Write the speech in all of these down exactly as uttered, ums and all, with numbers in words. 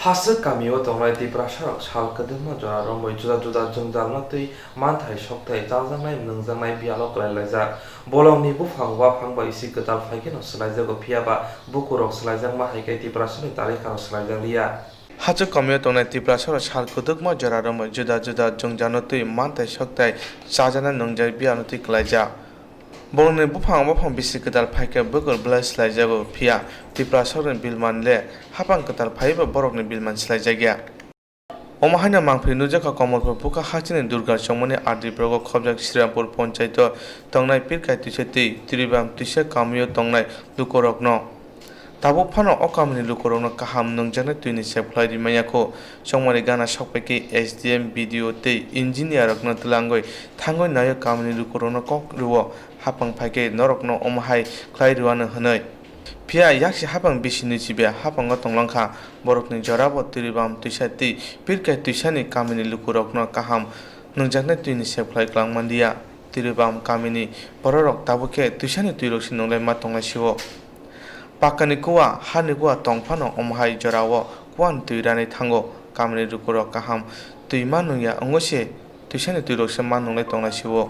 Haswk kamio tongnai Tiprasarok sal kwdwkma jora romwi juda juda jwngjalno twi manthai sokthai chajaknai nwngjaknai biyalo kwlai laijak. Bolongni buphang waphang bai si kwtal phaikheno swlaijago, phiyaba bukurok swlaijakma hai khe Tiprasarokni talikhano swlaijak liya. Haswk kamio tongnai Tiprasarok sal kwdwkma jora romwi juda juda jwngjalno twi manthai sokthai chajaknai nwngjaknai biyalo twi kwlaijak. Borokni buphang waphang bisi kwtal phaikhe bukur belai swlaijago, phiya Tiprasarokni bilman le haphang kwtal phaiwi bo borokni bilman swlaijakya. Omo haino mangpili nukjakha Komolpur bukha hasteni Durga chongmani R D block o khobjak Srirampur ponchaito tongnai Pirkai twisa twi Tribam twisa kamio tongnai lukurokno. Tabuk phano o kamini lukurokno kaham nwngjaknai twini sep khlai rimanya kho. Chongmani gana sokphai khe S D M, B D O tei engineer rokno twlangwi thangwi naio, kamini lukurokno kok rwo, haphang phai khe norokno omo hai khlai rwano hwnwi. Phiya yaksi haphang bisi nwi chibiya haphango tonglangkha. Borokni jorabo Tribam twisa tei Pirkai twisani kamini lukurokno kaham nwngjaknai twini sep khlai kwlangmanliya. Tribam kamini bororok tabuk khe twisani twirokse nunglaima tonglaisio. Pakani kuwa, hani kuwa tong phano omo hai jorao kuwani twi ranwi thango. Kamini lukurok kaham twi ma nungya wngwi se twisani twirokse ma nunglai tonglaisio.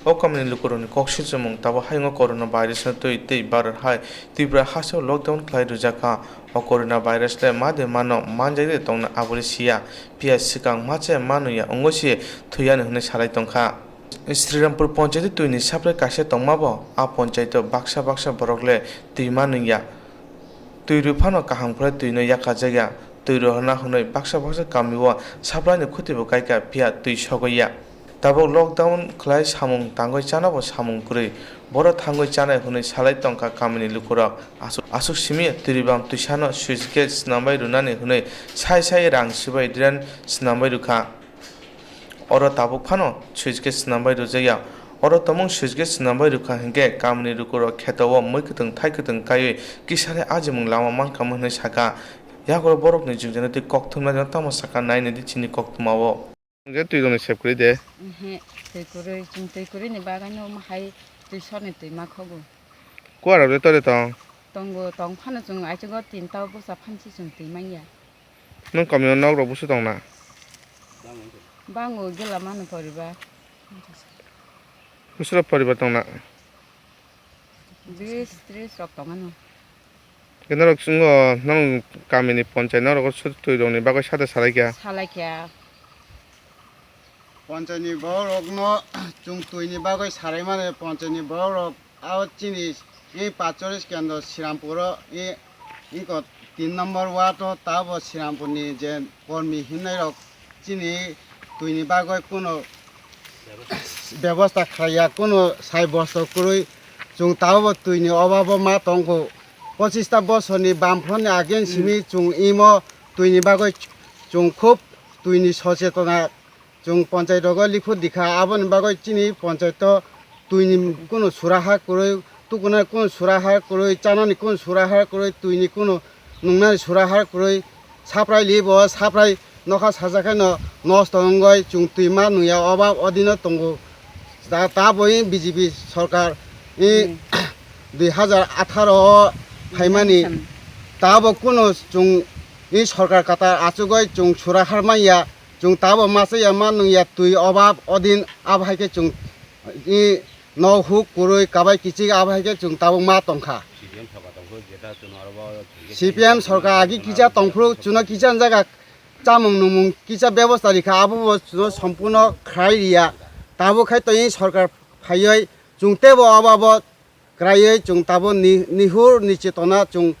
O kamini lukurokni kok sichimung tabuk hayungo corona virusno twi tei Bharat hai Tripura hasteo lockdown khlai rwjakha. O corona virus le ma de mano manjak de tongna aboni siya, phiya swkang ma chaya ma nungya wngwi se thwiyani hwnwi salai tongkha. Srirampur ponchaiti twini supply kaisa tongmabo, a ponchaito baksa baksa borok le twi ma nungya. Twi rw phano kaham khlai twino yakajak ya. Twi rohorna hwnwi baksa baksa kamio supply ni khuti bo kaikha, phiya twi sogwi ya. Tabuk lockdown khlai samung tangwi chana bo samung kwrwi. Boro thangwi chanai hwnwi salai tongkha kamini lukurok. Aswk, aswk simi Tribam twisano switch gate swnambai rwnani hwnwi sai sai rang swbai drain swnambai rwkha. Oro tabuk phano switch gate swnambai rwjakya. Oro tongmung switch gate swnambai rwkha hinkhe kamini lukurok kheto o mui kwtwng thai kwtwng kaiwi kisa le ajimung lama mankha hwnwi sakha. Yagulo borokni jwngjwngno tei kok thumnairokno tamo sakha, nainadi chini koktwmao. Hwnkhe twi rokni sep kwrwi de? Ehe, twi kwrwi, chwng twi kwrwini bagwino omo hai twi sorni twi ma khogo. Kuarok de tore tong? Tongo, tong phano chwng aichugo tinta o bwsa phansi chwng twi manya. Nwng kamio nok rok busu tongna? Bango gela mano poribar. Busurok poribar tongna? Bis tris rok tongano. Khe norok chwngo, nong kamini ponchai norok sut twi rokni bagwi sade salai kha? Salai kha. Ponchaini borok rokno chwng twini bagwi salai mani, ponchaini borok rok a chini i pachoris kendro Srirampuro i, i ko tin number ward o tabo Srirampurni je kormi hinnairok chini twini bagwi kuno bebosta khlaiya, kuno sai bosto kwrwi. Chwng tabukbo twini obabo ma tongo. Pochista bosorni bamphorni ageng simi chwng imo twini bagwi chwng khub twini sochetona chwng ponchai rogo likhut dikha. Aboni bagwi chini ponchaito twini kuno suraha kwrwi, tukuna kuno suraha kwrwi, chanani kuno suraha kwrwi, twini kuno nungnani suraha kwrwi. Saprai libo, saprai nokha sajak khe no nosto wngwi chwng twi ma nungya, obab odino tongo. Ta, taboi B J P sorkar, i, dui hazar atharo o phaimani, tabo kuno chwng i sorkar katar achugwi chwng suraha manya, chwng tabo machaya ma nungya twi obab odin, abo hai khe chwng i, nok huk kwrwi kabai kichik, abo hai khe chwng tabuk ma tongkha. C P M sorkar agi kisa tongphuru chwngno kisa jaga chamung numung kisa bebosta rikha, abo bo chwngno sompurno khlai riya. Tabuk khai tongwi sorkar phaiwi chwng teibo obo abo kwraiwi chwng tabuk ni-, nihur ni chetona chwng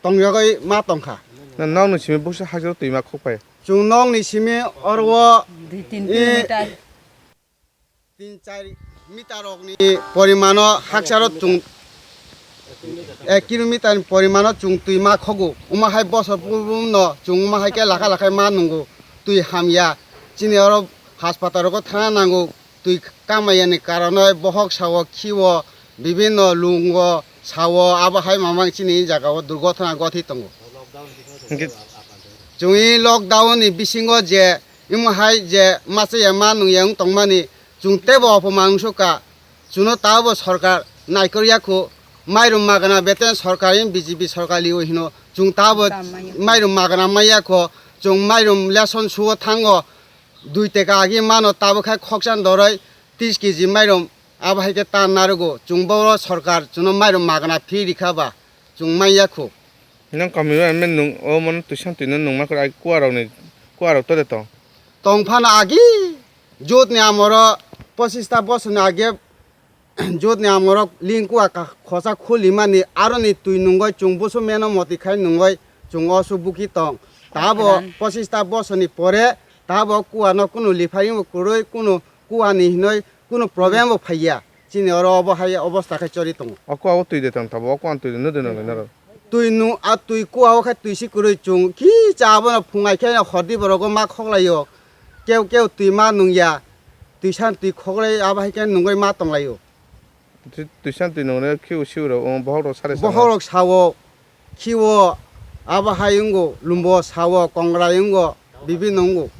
tongyagwi ma tongkha. Na nokni simi buksa hakjagwi twi ma khokphai? Chwng nokni simi oro o dui tin kilometer. Tin char meter rokni porimano haksaro chwng ek kilometer ni porimano chwng twi ma khogo. Omo hai bosor purbo no chwng omo hai khe lakha lakha ma nungo, twi hamya. Chini oro haspatal rogo thana nango, twi kamaya ni karonoi bohok sao, khiwo, bibinno lungo sao, abo hai mamang chini jaga o durgothona gothi tongo. Hwnkhe chwng i lockdown ni bisingo je imo hai je machaya ma nungya wng tongmani, chwng teibo opoman wngsukkha, chwngno tabukbo sorkar naikorya kho, Mairum magana beten sorkar in B J P sorkar liyo hino. Chwng tabo mairum magana maya kho. Chwng mairum lesson suo thango. Dui teka agi mano tabo khai khoksan doroi tris kg mairum abo hai khe ta narugo. Chwng boro sorkar chwngno mairum magana free rikha ba chwng maya kho. Nang kami o M L A nung o mono twisang twi no nung ma kwrwi kuarok ni kuarok to de tong. Tong phano agi jotni amoro pochista bosoni age jotni amorok lingkua ka-, khosa khulimani aroni twi nungoi chwng busu meno moti khai nungoi chwng osu buki tong. Tabo pochista bosoni pore tabo kuano kunu liphai wngbo kwrwi kunu kuani hinoi kunu problem bo phaiya. Chini oro obo hai obosta khai chori tongo. O kuao twi de tong tabo, o kuan twi de nw de nw nw. Twi nu a twi kuao khai twi si kwrwi chwng ki cha abono phungai khe hordi borogo ma khoklaio. Keu keu twi ma nungya. Twisan twi khoklai abo hai khe nungwi ma tonglaio. Twi-, twisan twi nungre khiu siu rok, um, bohok rok sare sare. Bohok rok sao, khiu abo hai wngo, lumbo sao, kongrai wngo, bibinno wngo.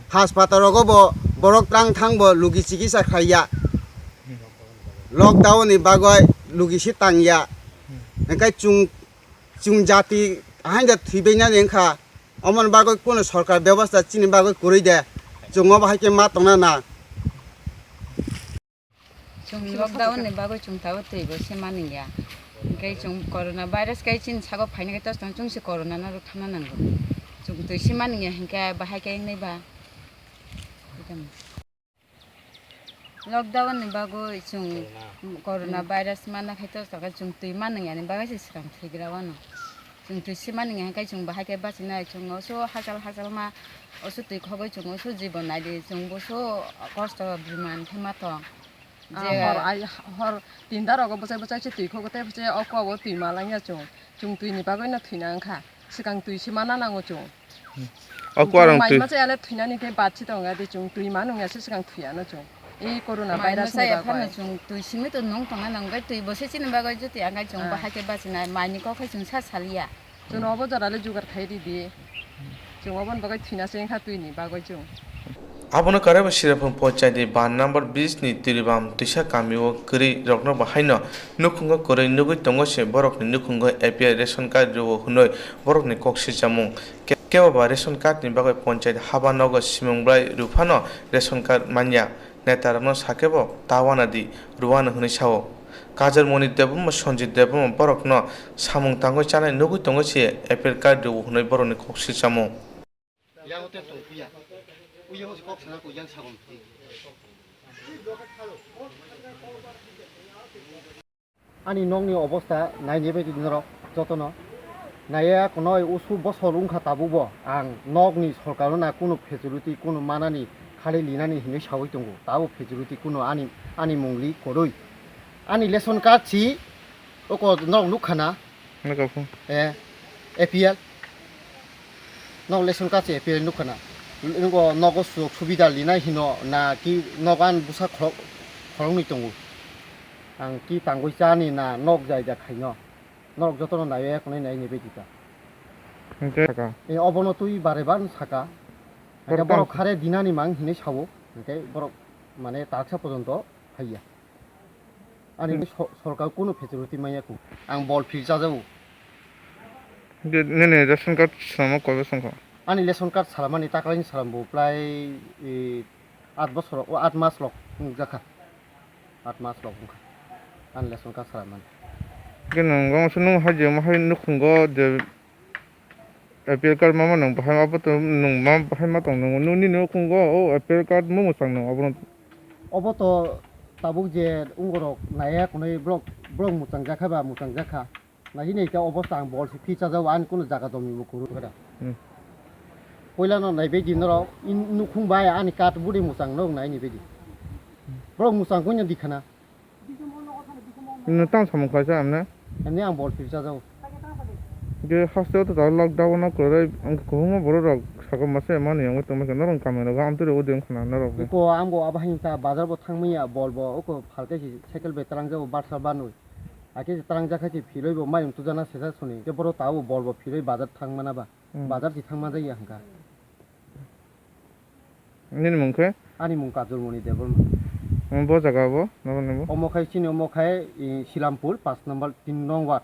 Haspatal rogo bo borok twlang thang bo lugi chikisa khlaiya. Lockdown ni bagwi lugi si tangya. Hingkhe chwng, chwng jati haino thwibainani wngkha. Omoni bagwi kunu sorkar bebosta chini bagwi kwrwi de. Chwng obo hai khe ma tongna na. Chwng lockdown ni bagwi chwng tabuk twi bo se mani ya. Hingkhe chwng corona virus kai chini sago phaina khe tos tong chwng se corona no rwkthana nango. Chwng twi se mani ya hingkhe bahai khe wngnai ba. Lockdown ni bagwi chwng corona virus mana khai tos tong khe chwng twi mani ya ni bagwi se swkang thwigra wano. Chwng twi se mani ya hingkhe chwng bahai khe bachinai chwng oso hachal hachal ma oso twi khogwi chwng oso jibon naidi chwng boso kosto biman khe ma tong. Ah, je hor ai, hor tinda rogo bwchai bwchai se twi khogo tei se o kok o twi malangya chwng. Chwng twi ni bagwi no thwina wngkha. Swkang twi se mana nango chwng. O kuarang twi. Mai masa yale thwinani khe bachsi tonga de chwng twi ma nungya se swkang thwiyano chwng. E corona virus ni bagwi. Mai masa ya phano chwng twi simi to nung tongna nang bai twi bo se chini bagwi juti ang kai chwng bahai khe bachina mai ni kok khai chwng sa saliya. Chwng obo jora le jugar khai ridi. Chwng oboni bagwi thwina se wngkha twi ni bagwi chwng. Abono karwi bo Siraphum Ponchayat ni ba number bis ni Tiribam twisa kami o kwrwi rokno bo haino nukhungo kwrwi nugwi tongo se borokni nukhungo A P L ration card rwo hwnwi borokni kok sijamung. Ke-, kebo ba ration card ni bagwi ponchayat haba nogo simung bwlai rw phano ration card manya. Netarokno sakhe bo ta uanadi rwano hwnwi sao. Kajarmoni Debbarma, Sanjit Debbarma borokno samung tangwi chanai nugwi tongo se A P L card rwo hwnwi borokni kok sijamung. Ani nokni obosta naini bagwi norok jotono naiya kunoi usu bosor wngkha tabukbo ang nokni sorkarno na kunu facility kunu manani khali linani hinwi sawi tongo tabuk facility kunu ani ani mungli kwrwi ani ration card si oko norok nukha na. Nukha phu. Eh, A P L. Nok ration card se A P L nukha na. Nogo sujog subida linai hino na ki nogo ani bwsa khorok khoroknwi tongo. Ang ki tangwi chani na nok jai ja khaino. Norok jotono naiwi ekonai nai ni beti ta. Hingke saka. E obono twi bare ban saka. Hingke borok borok tang- khare dinani mang hinui sao. Hingke borok mane taksa pojonto phaiya. Ani hmm. So-, sorkar kunu facility manya ku. Ang bol phil chajago. Hingke nini ration card salama kolbe songkha? Ani ration card salamani taklaini salam bo plai, e, Aat bosor, o aat mas rok wngjakha. Aat mas rok wngkha. Ani ration card salamani. Hwnkhe nwng gongso nwng hai je, hai nukhungo je A P L card mama nwng bahai ma, abo to nwng ma bahai ma tong nwng nini nukhungo o A P L card mo mwchang nwng obo. Obo to tabuk je wngorok naiya kunui borok, borok mwchang jakha ba mwchang jakha. Nai nai khe obosta ang bol se phi chajao, ani kunu jaga jomni bo kwrwi khe da. Hmm. Puila no nai bedi norok in nukhung bai ani kat budi mwchang no nai ni bedi. Borok mwchang koi no di khana. Nw tang samung khlaisa amne? Ani ang bol phi chajao. Ge haste o to lockdown no kwrwi ang kwbangma borok rok saka masa mani yang tong masa norok kamera ga amtwi rw de khana norok. Iko ang bo abo hingka bazar bo thangmaya bol bo oko phalke si cycle bai twlang jao batsa banwi. Hakhe se twlangjak khe se phirwi bo mayung tujana sesa soni. Khe borok tabuk bol bo phirwi bazar thang mana ba? Hmm. Bazar si thang manjak ya hwnkha. Nini mung khe? Ani mung Kajolmoni Debbarma. Bo jaga bo, nabo nabo. Omo khai chini omo khai, i, Silampur, paanch number, tin nong ward.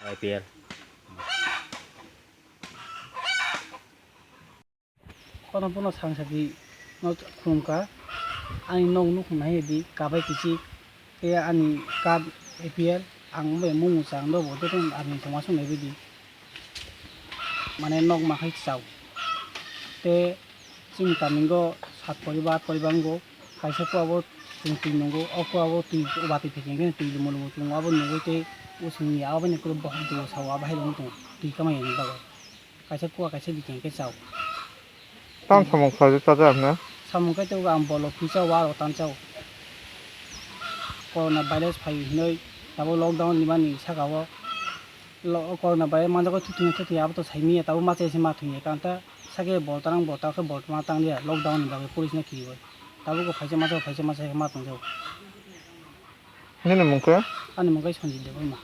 I P L. Kono bono sang sagi no khulumkha, ani nog nukhung nai di kabai kichik, tei ani card A P L, ang bai mung mwchang do bo, tei ani thoma song nai di, mane nog ma khai chao, tei chini kami go sat poribar, aat poribar wngo, kaisa kua bo chwng twi nungo, o kua bo twi watwi phaikhe twi lumo lumo chwng abo nugwi tei usungni abo ni kwrwi bohok duo sao abo hai rwngwi tongo twi kamai ni bagwi. Kaisa kua kaisa bikeng khe chao. Tam samung khlai chajak na? Samung khe tei ang bolok phi chao, aro tan chao. Corona virus phai hinoi tabuk lockdown ni mani saka o lo-, corona virus manjago thuthuya thuthuya abo to saimiya tabuk macha se ma thungya kanta sake bol tarang bol ta khe bol ma tang liya lockdown ni bagwi police no khiwi bai tabuk phaisa macha phaisa macha khe ma tong jao. Nini mung khe? Ani mung khe Sanjit Debbarma.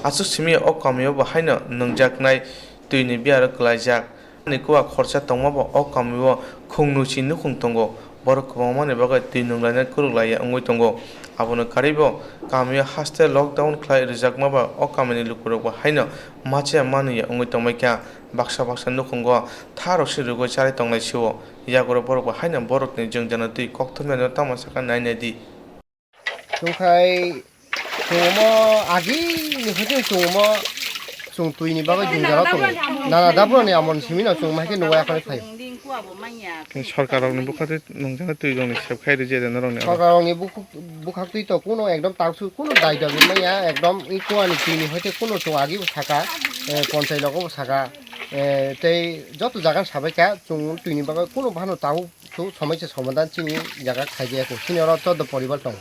Aswk simi o kamio bo haino nwngjaknai twini biyaro kwlaijak. Ani kua khorsa tongma bo o kamio khungnuichi nukhung tongo. Borok kwbangmani bagwi twi nunglainai kwrwklaiya wngwi tongo. Abono karwi bo kamio haste lockdown khlai rwjakma ba o kamini lukurok bo haino machaya manwiya wngwi tongbaikha. Baksa baksa nukhungo tharok se rwgwi charwi tonglai sio. Yagura borok bo haino borokni jwngjano twi kokthumnani tamo sakha nai nai di. Chwngkhai chwngmo agini hoite chwngmo chwng twini bagwi jwngjalo tongo. Nana dabroni amoni simino chwng maikhe nugo yakhani phaio. Sorkarrokni bwkhaktwi nungjaknai twi rokni sep khai rwjak de norokni oro. Sorkarrokni bukhuk-, bwkhaktwi to kuno ekdom taksu kuno dai dabi manya ekdom i kuani twini hoite kuno chwng agi bo saka, eh, ponchai logo bo saka, eh, tei joto jaga sabaikha chwng twini bagwi kuno phano tabuk. Su somaisa somadan chini jaga khaijaya ko. Chini oro chordo poribar tongo.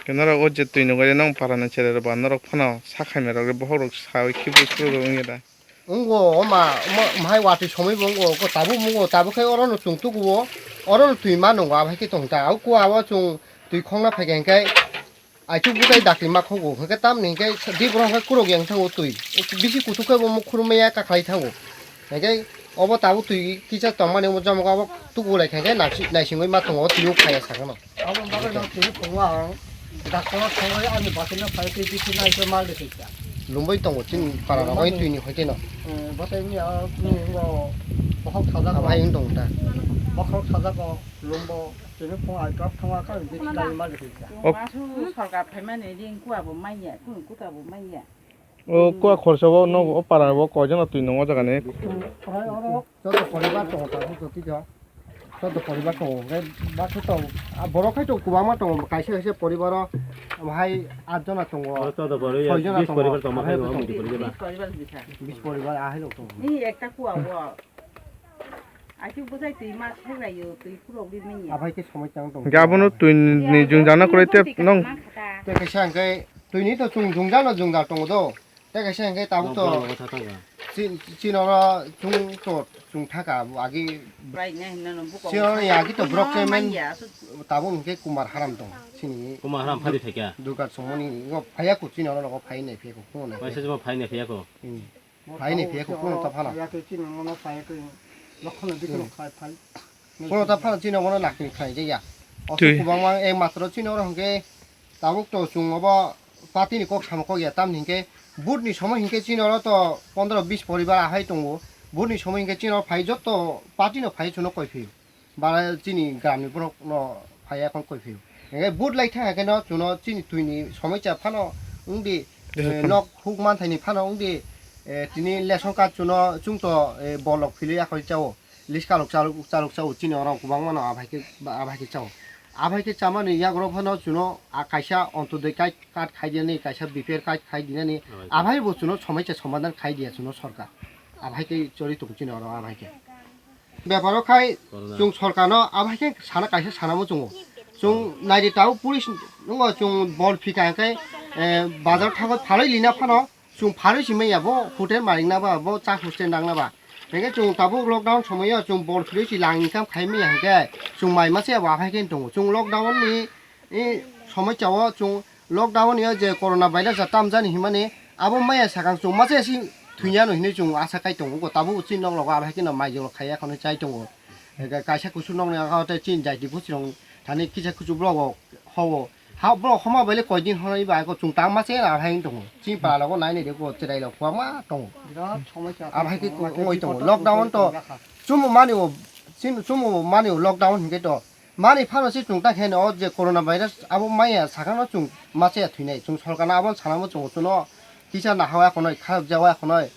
Ke norok o je twi nugwi nong para ni chera rok ba norok phano sa khaimya rok bohok rok sawi khibu suru rok wngya da. Wngwo oma, oma, mahai watwi somoi bo wngwo, ko tabuk wngwo, tabuk khe oro no chwng tukuwo, oro no twi ma nungo, abai khe tong ta. Au kua o chwng twi khongna phaikha hwnkhe, Aichuk bwtai dakti ma khugo, hwnkhe tamni hwnkhe di borok hwnkhe kuruk yang thango twi. Bisi kuthuk khe bo mukhurumaya kakhwlai thango. Hwnkhe obo tabuk twi kisa tongmani omo jomok obo tukulai kha khe naisi-, naisingwi ma tongo, twi o khaya sakno. Aboni bagwi no tini phungo ang doctor-o thangwi ani bwswkno phai twi bisi naisai mal rwkha. Lumbai tongo chini para rok oi twini hoi teno. Eh, bwsai ni a, ni bo bokhok sajak. Abo hai wng tong ta. Bokhok sajak o lumbo. Tini phung ai kap thangma kha, bisi nai ma rikha. Chwng ma su sorkar phaimani ring kua bo manya, kung kuta bo manya. O kua khorsa bo no o para bo koijon twi nungo jaga ni. Orai oro joto poribar tongo ta, joto twi ta. Joto poribar tongo. Hwnkhe baksa to, a borok hai to kwbangma tongo, kaisa kaisa poribaro bahai at jona tongo. Oro joto poribar, soi jona bis tongo. Poribar tongo, bahai hai bo tongo. Muti poribar. Bis poribar bisa. Bis poribar ahai rok tongo. Ni ekta kua bo. Achu bwsai twi ma thailaio, twi khulok di manya. Abai khe somoi chang tong. Hwnkhe abono twi ni jwngjal no kwrwi tei nong. Tei kaisa hwnkhe twi ni to chwng jwngjal no jwngjal tongo do. Tei kaisa hwnkhe tabuk to. Nokbar logo tha thangkha. Chi-, chini oro chwng to chwng thaka abo agi. Bai nai hinna no buko. Chini oro agi to borok chairman. Manya, asu. Tabuk hwnkhe Kumar Haram tongo. Chini. Kumar Haram phadi phaikha. Durga Chongmani phaiya ko chini oro logo phai nai phaiya ko. Phai se phai nai phaiya ko. Hmm. Phai ni phiya ko kuno ta phano. Phai ya khe chini mono phai ya khe lokhono bikino khai phai. Kuno ta phano chini mono nakni khai je ya. Osu twi. Kubangma ei matro chini oro hwnkhe tabuk to chwng obo party ni kok samo kok ya tamni hwnkhe vote ni somo hwnkhe chini oro to pondro bis poribar ahai tongo. Vote ni somo hwnkhe chini oro phai joto party no phai chwngno koi phio. Bara chini gram ni borok no phai ya khon koi phio. Hingke but lai thang khe no chuno chini twi ni somoi cha phano wng di, eh, nok huk man thai ni phano wng di, eh, tini lesson card chuno chung to, eh, bolok philwi ya khoi chao. List kalok chalok, chalok chao chini oro kwbang mano abai khe, abai khe chao. Abai khe chamani yago phano chuno a kaisa ontodoi card khai di nani, kaisa B P L card khai di nani, abai bo chuno somoi cha somadan khai di ya chuno sorkar. Abai khe chori tong chini oro abai khe. Beparo khai chwng sorkarno abo hai khe sana kaisa sana muchungo. Chwng naidi tabuk police nungo chwng bol phika khe, eh, bazar thango phalwi lina phano chwng phalwi si manya bo hotel malikna ba bo cha hostel nangna ba. Hingkhe chwng tabuk lockdown somoio chwng bol philwi si lang income khai manya hingkhe chwng mai mase abo ahai khe tongo. Chwng lockdown ni, eh, Somoi chao chwng lockdown ni je corona virus a tamjani himani abo maya sakang chwng masa si thuiya no hinwi chwng asa kai tongo. Tabuk chini nok logo abai khe no mai jolo khaiya khonwi chai tongo. Kaisa kusu nok ni aka tei chini jai di kusu rong thani kisa kusu blogo hobo. Ha borok homa baile koi din hwnwi ba ko chwng tang ma se na hai wng tongo. Chini para logo nai nai de ko cherai rok kwbangma tongo. Birat somosya. Abo hai khe wngwi tongo. Lockdown to chumo mani o, chini chumo mani o lockdown hinkhe to. Mani phano se chwng ta khe no o je corona virus abo maya sakano chwng ma se thwinai. Chwng sorkarno abo sanamo chwng chuno kisa nahawa khonoi, kharok jawa khonoi.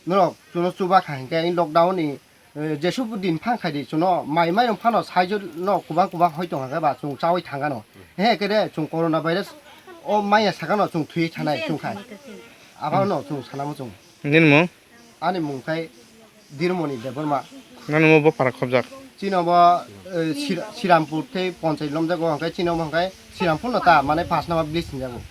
Norok chuno chuba kha hinkhe lockdown ni, eh, jesu din phang khai di chuno mai mai rok phano saijo no kubang kubang hoi tong khe ba chwng chawi thang ano. He khe de chwng corona virus o maya sakano chwng thwi thanai chwng khai. Abo no chwng sanamo chwng. Nini mung? Ani mung khai Dirmoni Debbarma. Nani mo bo para khobjak? Chino bo, eh, Sir-, Sirampur tei ponchai lomjago hwnkhe chino bo hwnkhe Sirampur no ta mane pas nama blis hinjago.